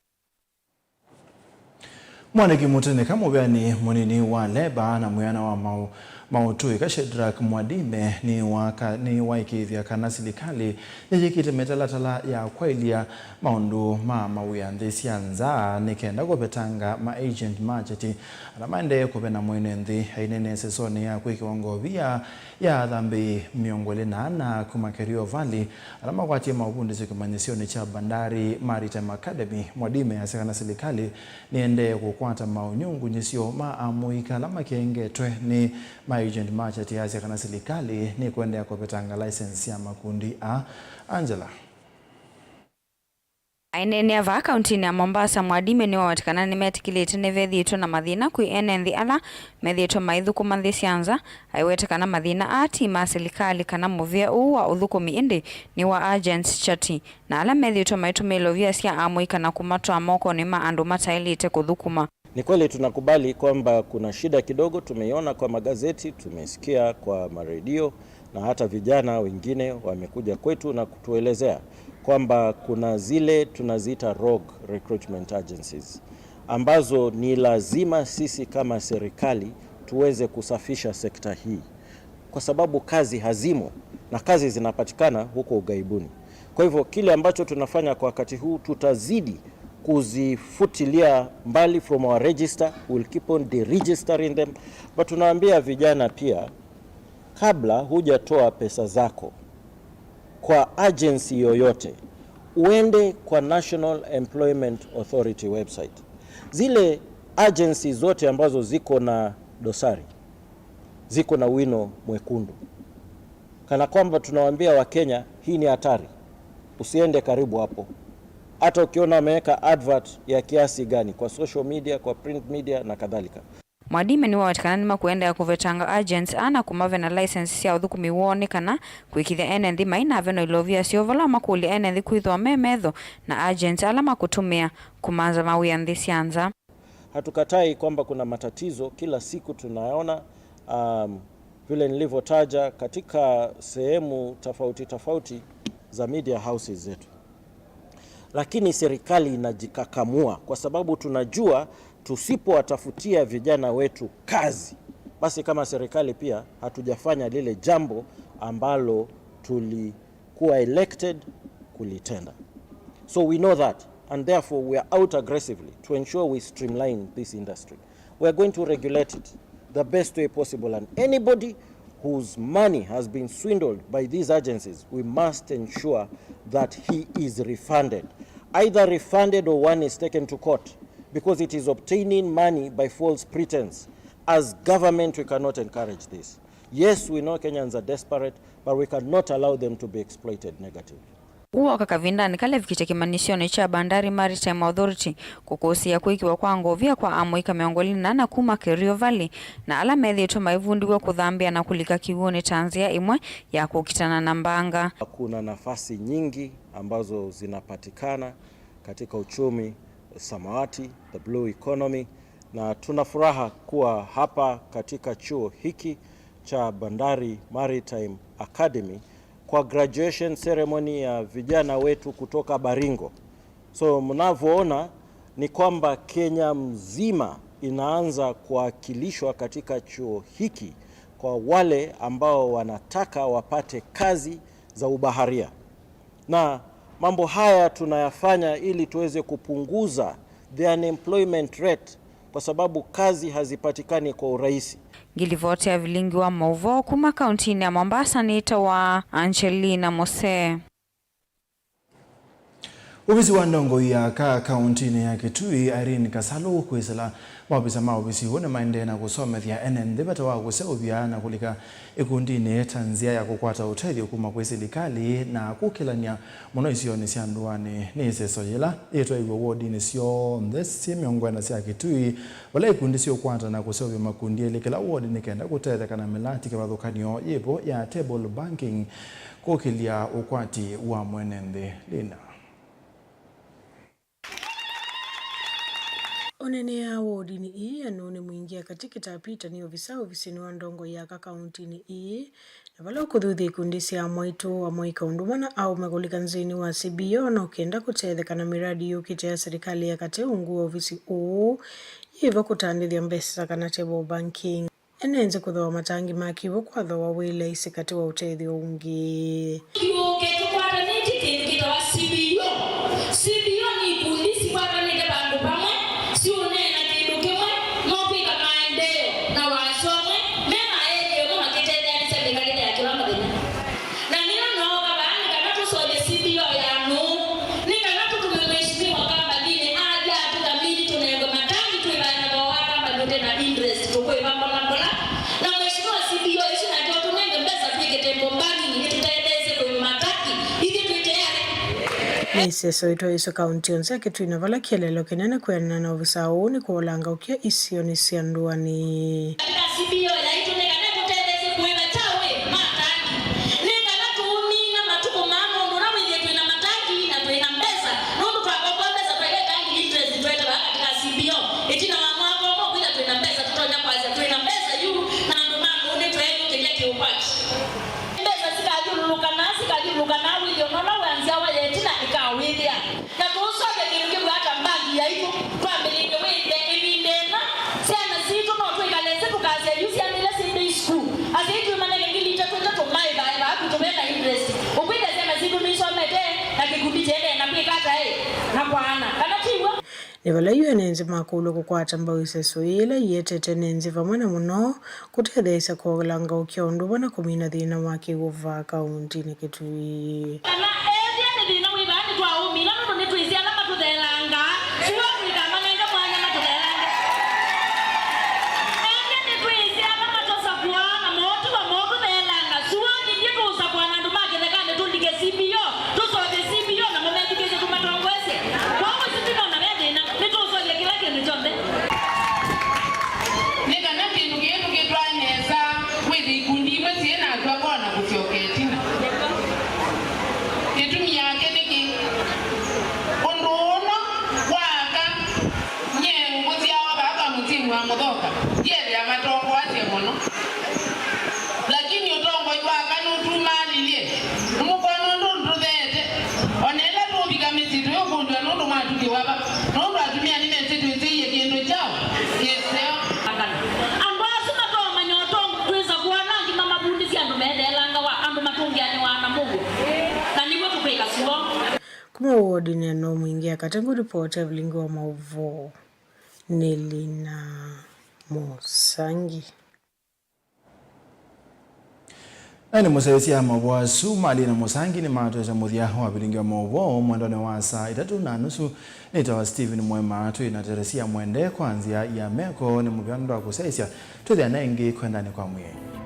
Mwandĩki mũtendeka mũvĩanĩ mũnini wa Leba na mwĩana wa maũ-, maũtũĩka Shadrack Mwadime nĩwaka-, nĩwaĩkĩĩthya kana silikalĩ nĩyĩkĩte mĩtalatala ya kwaĩlya maũndũ ma mawĩa nthĩ sya nza nĩ kenda kũvetanga ma agent ma kyeti ala maendee kũvena mwene nthĩ. Aineena ĩsesonĩ ya kwĩkĩwa ngovia ya athambĩi mĩongo ĩlĩ na ana kuma Kerio Valley ala makwatie maũvundĩsyo kĩmanyĩsyonĩ kya Bandari Maritime Academy, Mwadime asya kana silikalĩ nĩendee kũkwata maũnyungunyĩsyo ma amũika ala makengetwe nĩ ma agent ma kyeti. Asya kana silikalĩ nĩkũendeea kũvetanga license sya makundi aa. Angela. Aineenea vaa kauntinĩ ya Mombasa, Mwadime nĩwaweta kana nĩmetĩkĩlĩte nĩvethĩĩtwe na mathĩna kwĩ ene nthĩ ala methĩĩtwe maithũkũma nthĩ sya nza. Aiweta kana mathĩna aa ti ma silikalĩ kana mũvĩa ũũ wa ũthũkũmi, ĩndĩ nĩ wa agents chati, na ala methĩĩtwe maitũmĩa ilovia sya amũi kana kũmatwaa mokonĩ ma andũ mataĩlĩte kũthũkũma. Ni kweli tunakubali kwamba kuna shida kidogo, tumeiona kwa magazeti, tumesikia kwa maredio, na hata vijana wengine wamekuja kwetu na kutuelezea kwamba kuna zile tunaziita rogue recruitment agencies, ambazo ni lazima sisi kama serikali tuweze kusafisha sekta hii, kwa sababu kazi hazimo na kazi zinapatikana huko ughaibuni. Kwa hivyo, kile ambacho tunafanya kwa wakati huu, tutazidi kuzifutilia mbali from our register, we'll keep on deregistering them. But tunaambia vijana pia, kabla hujatoa pesa zako kwa agency yoyote, uende kwa National Employment Authority website. Zile agency zote ambazo ziko na dosari, ziko na wino mwekundu, kana kwamba tunawaambia Wakenya, "Hii ni hatari, usiende karibu hapo." Hata ukiona ameweka advert ya kiasi gani kwa social media, kwa print media na kadhalika. Mwadime nĩwaweta kana nĩmakũendeea kũvetanga agents aa na kũmave na license sya ũthũkũmi woo, nĩ kana kũĩkĩĩthya ene nthĩ mai na veno ilovia syoo vala makũlya ene nthĩ kwĩthĩwa me metho na agents ala makũtũmĩa kũmanza mawĩa nthĩ sya nza. Hatukatai kwamba kuna matatizo, kila siku tunaona, um, vile nilivyotaja, katika sehemu tofauti tofauti za media houses zetu. Lakini serikali inajikakamua kwa sababu tunajua tusipowatafutia vijana wetu kazi, basi kama serikali pia hatujafanya lile jambo ambalo tuli kuwa elected kulitenda. So we know that, and therefore we are out aggressively to ensure we streamline this industry. We are going to regulate it the best way possible, and anybody whose money has been swindled by these agencies, we must ensure that he is refunded. Either refunded or one is taken to court, because it is obtaining money by false pretense. As government, we cannot encourage this. Yes, we know Kenyans are desperate, but we cannot allow them to be exploited negatively. Ũu woka kavindanĩ kala evikĩte kĩmanyĩsyonĩ kya Bandari Maritime Authority kũkũsĩĩa kwĩkĩwa kwa ngovia kwa amũika mĩongo ĩlĩ na ana kuma Kerio Valley, na ala methĩĩtwe maivundiw'e kũthambĩa na kũlika kĩw'ũnĩ ta nzĩa ĩmwe ya kũkitana na mbanga. Kuna nafasi nyingi ambazo zinapatikana katika uchumi samawati, the blue economy, na tuna furaha kuwa hapa katika chuo hiki cha Bandari Maritime Academy kwa graduation ceremony ya vijana wetu kutoka Baringo. So, mnavyoona ni kwamba Kenya mzima inaanza kuwakilishwa katika chuo hiki kwa wale ambao wanataka wapate kazi za ubaharia. Na mambo haya tunayafanya ili tuweze kupunguza the unemployment rate, kwa sababu kazi hazipatikani kwa urahisi. Ngilivoti ya vilingi wa mauvoo kuma kauntinĩ ya Mombasa nĩtawa Angelina Mose. Ovisi wa ndongoi ya aka kauntinĩ ya Kitui, Irene Kasalu, kwĩsĩla maovisa ma ovisi ũũ nĩmaendee na kũsomethya ene nthĩ vata wa kũseũvya na kũlika ĩkundinĩ ta nzĩa ya kũkwata ũtethyo kuma kwĩ silikalĩ na kũkĩlany'a mũno isionĩ sya ndũanĩ. Nĩ ĩseso yĩla yĩtwaĩw'e wodinĩ syonthe syĩ mĩongo ĩna sya Kitui, vala ikundi syĩũkwatana kũseũvya makundi elĩ kĩla wodi nĩ kenda kũtetheka na mĩlati kĩvathũkany'o yĩvo ya table banking kũkĩlya ũkwati wa mwene nthĩ. Lina. Ũneenea wodinĩ ĩĩ ya Nũnĩ Mwingĩ, Katikita Peter nĩ ovisa ovisinĩ wa ndongoi ya aka kauntinĩ ĩĩ, na vala ũkũthuthya ikundi sya amwaitũ, amwaika ũndũ ũmwe na aũme kũlika nzĩnĩ wa C B O na ũkenda kũtetheka na mĩradi yũkĩte ya silikalĩ ya katĩ ungu wa ovisi ũũ yĩvo kũtandĩthya mbesa kana table banking. Enenze kũthooa matangi ma kĩw'ũ kwa thooa wĩ laisi katĩ wa ũtethyo ũngĩ. Yũke tũkwatanĩtye kĩndũ kĩtawa C B O. C B O nĩ ikundi sikwatanĩte vandũ vamwe, siũneena kĩndũ kĩmwe, no kwĩka maendeeo na wasya ũmwe, me na area ĩmwe makĩtetheanĩsya mĩkalĩle ya kĩla mũthenya. Na nĩyo nooka vaa nĩ kana tũseũvye C B O ya nũũ, nĩ kana tũtume Mheshimiwa Kambanini athi atũthamini tũnengwe matangi twĩvae na thooa wa Kambanĩ ũte na interest tũkwĩva mbola mbola. Na Mheshimiwa C B O ĩsu nake ũtũnenge mbesa twĩke table banking ĩtũtetheesye kũĩma Ĩseso ĩtwaĩswe kaunti yonthe ya Kitui, na vala kĩeleelo kĩnene kwĩanana na ovisa ũũ nĩ kũolangaũkya isionĩ sya ndũanĩ. Katika C B O yaitũ nĩ kana ĩkũtetheesye kũĩva kyaũ ĩ matangi. Nĩ kana tũũmina matukũ maa nũndũ ũla wĩthĩe twĩ na matangi na twĩ na mbesa. Nũndũ twakomboa mbesa twaĩle tangi interest twete vaa katika C B O. Ĩtina wa mwaka ũmwe kwĩtha twĩ na mbesa tũtonya kwasya twĩ na mbesa yu na andũ ma kũũ nĩtweeyũkĩlya kĩũkwati. Mbesa sikathyũlũlũkanaa, sikathyũlũlũkanaa wĩthĩe ũnola wĩanzya wa ya ĩtina ĩkawĩthĩa. Na tũũseũvya kĩndũ kĩw'aa ta mbangi yaitũ twambĩlĩlye wĩthĩa ĩvinda ĩna. Syana sitũ no twĩkale nzĩ tũkasya yu syana ila syĩ day school. Asyai twĩmanenge ngili itatũ itatũ maĩvae vaa kwitũ ve na interest. Ũkwĩthĩa syana sitũ nĩisomete na kĩkundi kyendeee na kwĩka ata ĩ? Na kwaana. Kana ti w'o? Nĩ vala yu ene nzĩ makũlw'a kũkwata mbau ĩseso ĩĩ ĩla ietete ene nzĩ vamwe na mũno kũtetheesya kũolangaũkya ũndũ ũmwe na kũmina thĩna wa kĩw'ũ vaa kauntinĩ Kitui. Kana ethĩa nĩ thĩna wĩ vaa nĩtwaũmina nũndũ nĩtwĩsĩ ala matũtheelangaa, sua tũikamanenge mwanya matũtheelange. Ethĩa nĩtwĩsĩ ala matũsakũaa na mootiwa mootũtheelanga, sua ithyĩ tũũsakũa na andũ ma kĩthekanĩ tũlike C B O, tũseũvye C B O namo methukĩĩsye tũmatongoesye. Kwoou ĩsu ndinona ve thĩna, nĩtũũseũvya kĩla kĩndũ kyonthe. Nĩ kana kĩndũ kĩĩ tũkĩtwae nesa, wĩthĩe ikundi imwe syĩ na atw'a koo na kũsyoka ĩtina. Kĩtumi yake nĩkĩ? Ũndũ ũno waaka, nyie ngũsyawa vaa kamũsyĩnĩ wa Mũthoka, ndiethĩa matongoasye mũno. Lakini ũtongoi wa aka nũtumalilye. Nĩmũkwona ũndũ tũtheete? O na ĩla tũũvika mĩsyĩ tũyũkũndw'a nũndũ mwatũkĩwa va, nũndũ atumĩa nĩmesĩ twĩsĩie kĩndũ kyaũ? Kĩseo. Andũ asu matonya ũmanya ũtongoi twĩsa kwona angĩ mamavundĩsya andũ metheelangawa, andũ matũngĩanĩwaa na mũuo. Na nĩw'o tũkwĩka sua. Kuma wodinĩ ya North Mwingĩ ya Katĩ, ngũripoti ya vilingi wa maũvoo nĩ Lina Mũsangi. Na nĩ mũsyaĩĩsya maũvoo asu ma Lina Mũsangi nĩmatwĩsya mũthya wa vilingi wa maũvoo mwendonĩ wa saa itatũ na nusu. Nĩtawa Stephen Mwema, twĩ na Teresia Mwende kwa nzĩa ya meko nĩ mũvea nũndũ wa kũsyaĩĩsya. Twĩthĩane ĩngĩ kwendanĩ kwa mwĩĩ.